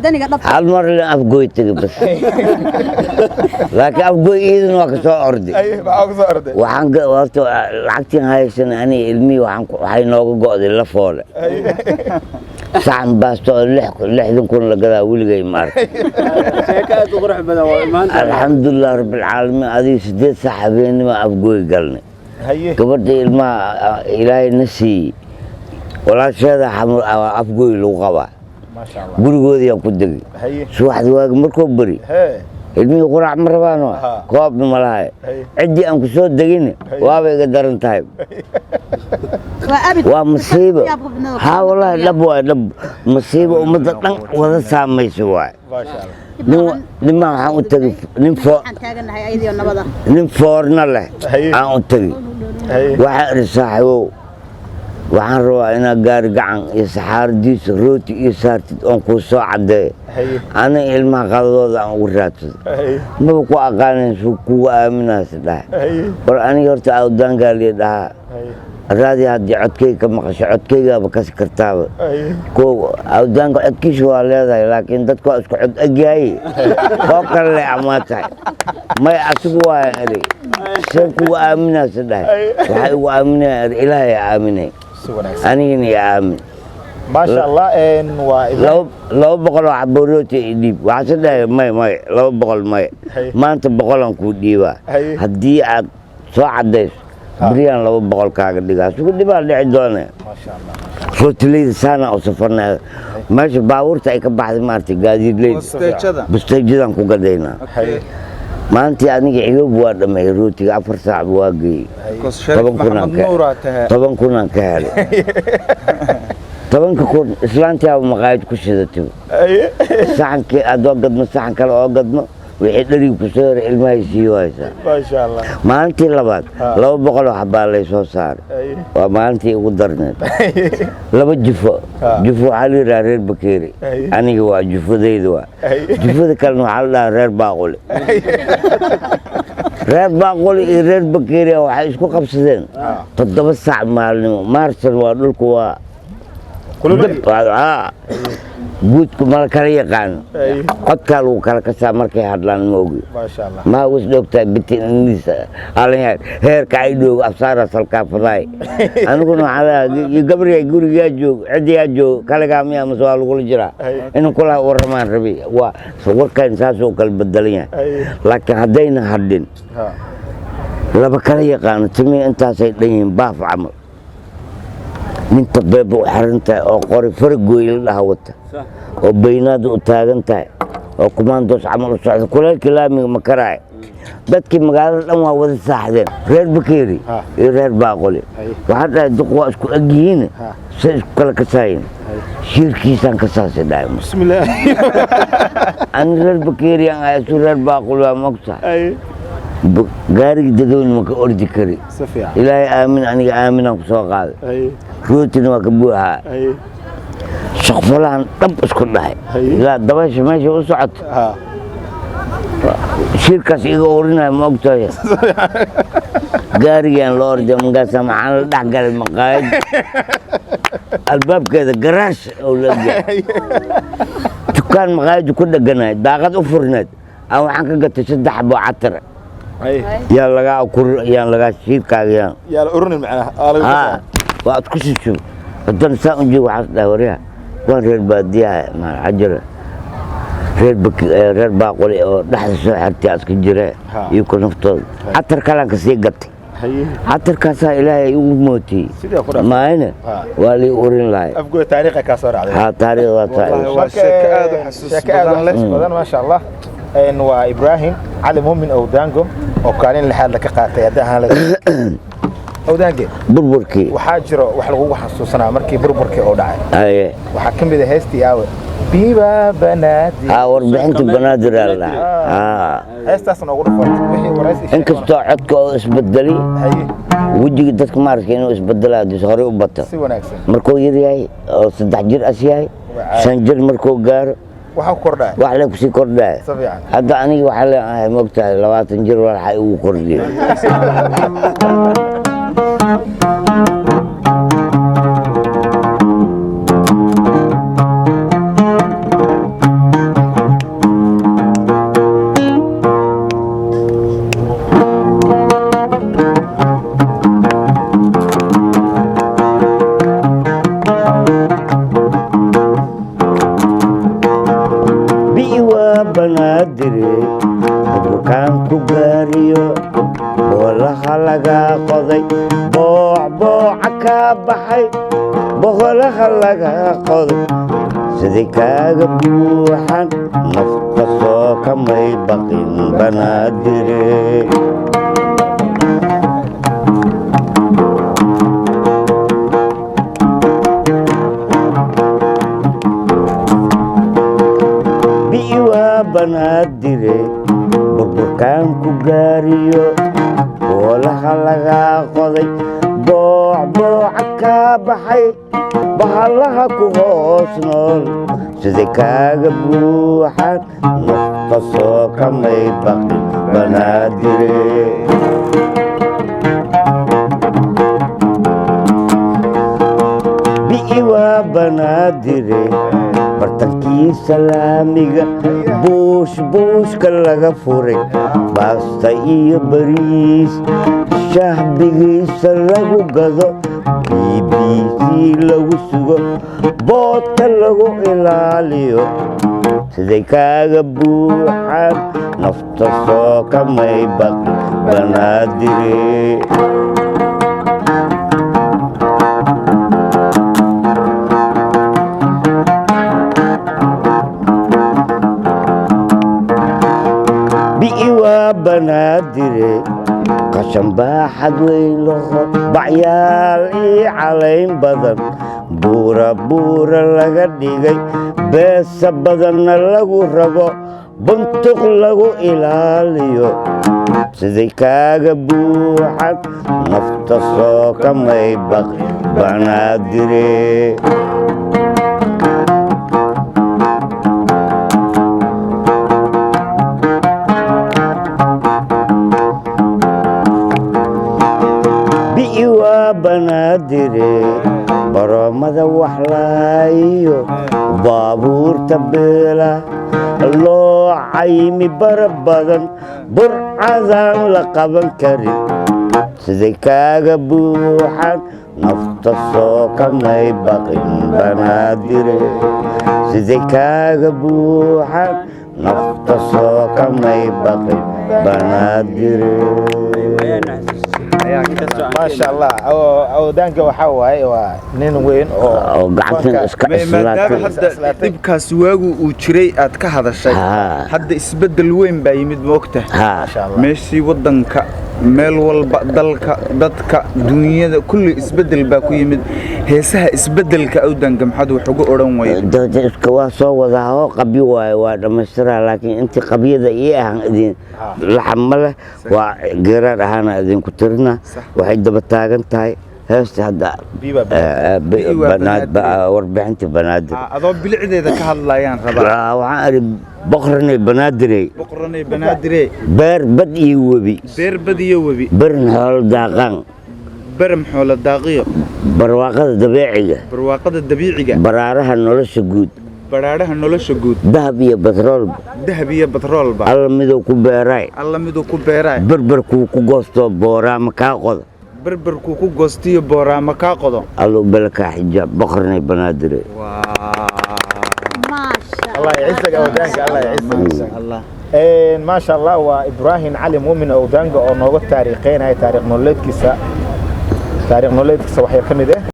Wadaniga dhabta. Hal mar len Afgooy tegay bas, laakiin Afgooy iidan waa ka soo orday. Maxaa ku soo orday? Waxaan horta lacagtiin haysan aniga ilmihii waxay nooga go'day la foole saxan baasto oo 60,000 la gadaa weligay ma ark. Sheeko aad u qurux badan waa maanta. Alxamdulilah rabbilcaalamiin, adiga 8 saac habeenimo Afgooy galnay. Gabadha ilmaha Ilaahay na siiyey walaasheeda Afgooy lagu qabaa. Maasha Allah. Gurigoodiyaan ku degay. Subaxdii waagi markuu beri, ilmihii quraac ma rabaano, koobna ma lahay. Ciddii aan ku soo degin waaba iga daran tahay. Waa abid. Waa masiibo. Yaab qofnada. Haa, wallaahi dhab waay, dhab masiibo ummadda dhan wada saamaysa waay. Maasha Allah. Nin baa waxaan u tegey nin foo Waxaan taaganahay ayadoo nabada. Nin foorna leh aan u tegey. Waxaa idhi, "Saaxiibow, waxaan rabaa inaad gaari gacan iyo saxaaradiisa rooti iyo saartid oon kuu soo caddeeyo, aniga ilmaha qadadooda aan ugu raadsado." "Maba ku aqaanin, suu kugu aaminaasa?" dhahay. "War aniga horta awdaangaaliya," dhahaa, "raadi haddii codkayga ka maqasho, codkaygaaba kasi kartaaba." Kow awdaanka codkiisa waa leedahay, laakiin dadku waa isku cod egyahay, koo kale le amaa tahay. "May, asigu waaya," eri. "Seen kugu aaminaasa?" dhahay. "Waxaa igu aaminaya," eri, "Ilaahay aaminay." Si wanaagsan. "Anigana i aamin." Maasha Allah, waa Ibrahim. 200 oo xabo rooti i dhiib. Waxaase dhahay, "May, may, 200 may." "Maanta 100-aan kuu dhiibaa. Haddii aad soo caddayso, beriyaan 200 kaaga dhigaa." Sugu dhibaa dhici doone. Maasha Allah. Rootileyda saanaa u safarnaa, meesha baabuurta ay ka baxday, maaragtay, gaadiidleyda. Bosteejada. Busteejadan ku gadaynaa. Maantii aniga ciyoob waa dhameeyey rootiga, 4 saac waa geeyey. Because Shariif 10,000-aan Maxamed ka Nuuraa tahay. 10,000-aan ka helay. 10-ka kun islaantiiaba maqaayad ku shidatay. Saxankii adoo gadmo, saxan kale oo gadmo, wixii dheriga ku soo heray ilmahay siiyo haysaa. Maasha Allah. Maalintii labaad 200 oo xabaa lay soo saaray. Waa maalintii ugu darneed. Laba jufo. Jufo waxaa la yidhaha reer Bakeeri. Aniga waa jufadayda waa. Jufada kalena waxaa la dhahaa reer Baaquli. Reer Baaquli iyo reer Bakeeri waxay isku qabsadeen 7 saac maalinimo. Maarsan waa dhulku waa Kulul. Haa, guudku mala kala yaqaano. Codkaa lagu kala kasaa markay hadlaan, ma ogi. Maasha Allah. Maa wis dhogtaa bitin ingiliis alanyahay heerka ay dhoogo afsaara salkaafadaay. Aniguna waxaa leeyahay, gabriga gurigaa joog, ciddigaa joog, kaligaa miyaa mase waa lagula jiraa? Inuu kula warramaan rabi. Waa warkan saasuu kala bedelan yahay. Laakiin haddayna hadhin, laba kala yaqaano, timihii intaasay dhan yihiin, baaf camal, ninta beeba u xiran tahay oo qori faragooy la dhaha wata oo baynaada u taagan tahay oo kumaandoos camal u socda, kuleylka laamiga ma karaay. Dadkii magaalada dhan waa wada saaxdeen, reer Bakeeri iyo reer Baaquli. Waxaa dhahay, "Duq, waa isku eg yihiin, say isku kala kasaayin?" "Shiirkiisaan kasaasay," dhahay. Bismillah. Ani reer Bakeeri aan ahay, isu reer Baaquli waa mogtahay. Gaariga dadweyne ma ka ordi kari. Si fiican. Ilaahay aamin, aniga aaminaan ku soo qaaday. Rootina waa ka buuxaa. Shaqfalahan dhab isku dhahay. Ilaa dabaysha meesha u socoto, shirkaas iga urinaya, ma ogtahay? Gaarigaan la orday, markaasa maxaan la dhex galay maqaayad albaabkeeda garaash oo la egyahay, dukaan maqaayaddu ku dheganahay, daaqad u furneed aan waxaan ka gatay saddex xabo catar. Yaa lagaa kur, yaan lagaa shiirkaaga yaan Yaa la ururin macnaha. Aa lagu haa, waa ad ku shubshub. Haddana saa un joogo, waxaas dhahay, "Waryaha, waan reer baadiyaha maxaa jira reer Baaquli oo dhexda soo xirtay aska jira iyo ku naftooda catar kalaan kasii gatay." Catarkaasaa Ilaahay igu mootiyey. Sidee ku dhaafay? Maayne waa lii urin lahay. Afgooy taariikha kaa soo raacday. Haa, taariikhdaa. Wallahi waa sheeko aad u xasuus Sheeko aad u badan leh. xasuus badan, maasha Allah. Waa Ibrahim Cali Muumin Owdaango oo kaalin lixaad la ka qaatay haddii ahaan la Owdaange. Burburkii. Waxaa jiro wax lagugu xasuusanaa markii burburkii oo dhacay. Waxaa ka mid ah heestii aawe biiba Banaadir. Haa, warbixinta Banaadir aa la dhahaa, haa. Heestaas noogu dhufo wixii waraysi sheeko. Inkastoo codka oo isbedeli, wejiga dadka maaragtay inuu isbedelaa hadii horey u bato. Si wanaagsan. Markuu yar yahay oo 3 jir as yahay, 5 jir markuu gaaro, waxaa ku kordhaya. Wax le kusii kordhaya. Si fiican. Hadda aniga waxaa leeyahay, mogtahay, 20 jir waxa igu kordhiya. Banaadire, burburkaan ku gaariyo, boolaha laga qoday, boocbooca ka baxay, boqolaha laga qoday, siday kaaga buuxan, nafta soo kamay baqin Banaadire. Bi'i waa Banaadire, burburkaan ku gaariyo, boolaha laga qoday, boocbooca ka baxay, bahalaha ku hoos nool, siday kaaga buuxan, nafta soo kamay baqin Banaadire. Bi'i waa Banaadire, bartankii salaamiga, buush buushka laga furay, baasta iyo bariis shahbigiisa lagu gado, BBC lagu sugo, boodka lagu ilaaliyo, siday kaaga buuxaan, nafta soo kamay baqin Banaadire. Bi'i waa Banaadire, qashan baaxad weyn laho, bacyaal iyo calayn badan, buura buura laga dhigay, beesa badanna lagu rabo, buntuq lagu ilaaliyo, siday kaaga buuxan, nafta soo kamay baqin Banaadire. Bi'i waa Banaadire, baroomada waxlaayo, baabuurta beela loo caymi, bara badan burcadaan la qaban karin, siday kaaga buuxan, nafta soo kamay baqin Banaadire. Siday kaaga buuxan, nafta soo kamay baqin Banaadire. Maasha Allah, Awdaanka waxaa waaye waa nin weyn oo oo gacantan iska maadaama islaatay. Hadda dhibkaas waagu uu jiray aad ka hadashay, hadda isbeddel weyn baa yimid, moogta? Maasha Allah. Meeshii waddanka, meel walba, dalka, dadka, dunyada kulli isbeddel baa ku yimid. Heesaha isbeddelka Awdanka maxaad wax uga odhan weyday? Dawladda iska waa soo wadaa oo qabyo waaye, waa dhammaystiraa, laakiin intii qabyada ii ahan idin laxam ma leh, waa geeraar ahaana idinku tirina. Waxay daba taagan tahay heesta hadda. Biiba. Bi'i waa Banaadir. Warbixinta Banaadir. Adoo bilicdeeda ka hadlayaan rabaa. Waxaan idhi: boqornay Banaadirey, boqoranay Banaadire, beer bad iyo webi, beer bad iyo webi, berin xoolo daaqaan, baram xoolo daaqiyo, barwaaqada dabeeciga, barwaaqada dabiiciga, baraaraha nolosha guud, baraaraha nolosha guud, dahab iyo batroolba, dahab iyo batroolba, Alla miduu ku beeraay, Alla miduu ku beeraay, berberkuu ku goostoo booraama kaa qoda, berberkuu ku goostiyo booraama kaa qodo, Allow belakaa xijaab, boqornay Banaadire. Maasha. Allah يعزك Awdaanka, Allah يعزك. Allah. Maasha Allah, waa Ibraahim Cali Muumin Awdaanka oo nooga taariikheynaya taariikh nololeedkiisa waxyar ka mid.